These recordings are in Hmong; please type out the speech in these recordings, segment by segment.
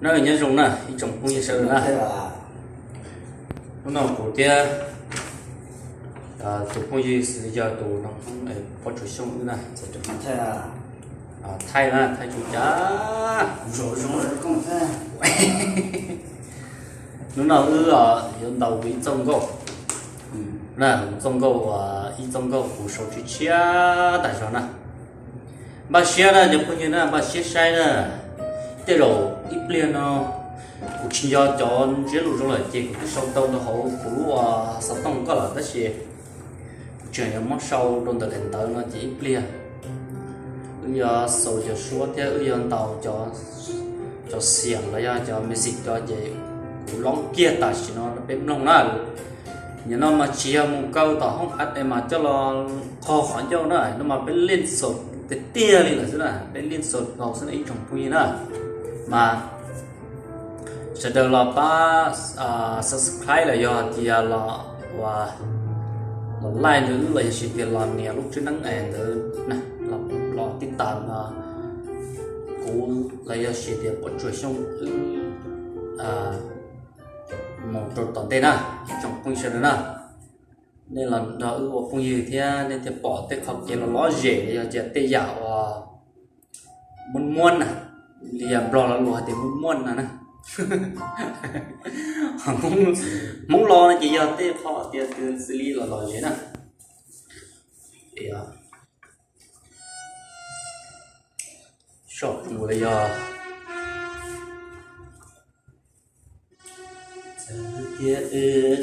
Na nyob zoo na ib tsoom phooj ywg sawv daws na. Hnub no kuv thiab tus phooj ywg xws li yog tus no Hmoob Pob Tsuas Xyooj wb na, thaij na, thaij tsuj cas. Hnub no wb yuav ntaus ib txoj nkauj na, txoj nkauj, ib txoj nkauj kuv sau tshiab tshiab tas zog na. Npaj siab na cov phooj ywg na, npaj siab saib na. Tej zaum ib pliag no kuv tsis nco cov ntsiab lus zoo lawm ces kuv twb sau tau rau hauv kuv lub xov tooj koj lawm tab sis kuv tseem yuav muab sau rau ntawm daim ntawv no ces ib pliag wb yuav xaus cov suab thiab wb yuav ntaus cov xiam los yog cov music cov ces kuv loob kiag tam sim no rau peb mloog na. Nim no mas tsis yog mus kaw tom hoob at es mas coj los qog qhov ncauj na, no mas peb leej xaus tiag tiag li lawm xwb na, peb leej xaus nkaus xwb na ib tsoom phooj ywg na. Mas sawv daws los pab subscribe los yog tias los like ntawd los yog tias los nias lub tswb neeb es ntawd na, los tib tas no kuv los yog tias Pob Tsuas Xyooj wb mus rau tom ntej na, ib tsoom phooj ywg sawv daws na. Nej los nrog wb ua phooj ywg thiab nej thiaj pom tej qhov kev los lom zem los yog tias tej yam uas muab muab na, li yam Nplog lo lus hais tias muab muab no na. Hmoob lo no ces yog tej qhov tias xws li los lom zem na. Soj mus los yog tias wb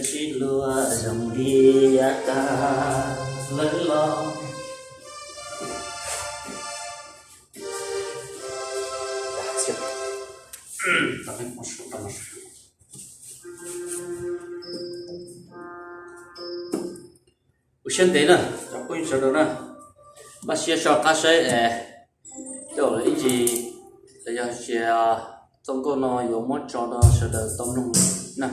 tsis luag zoo li yav tas lawm los. Ua siab ntev na cov phooj ywg sawv daws na, npaj siab soj qab saib es tej zaum ib ntsis los yog tias txoj nkauj no yuav muab tso rau sawv daws tau mloog na.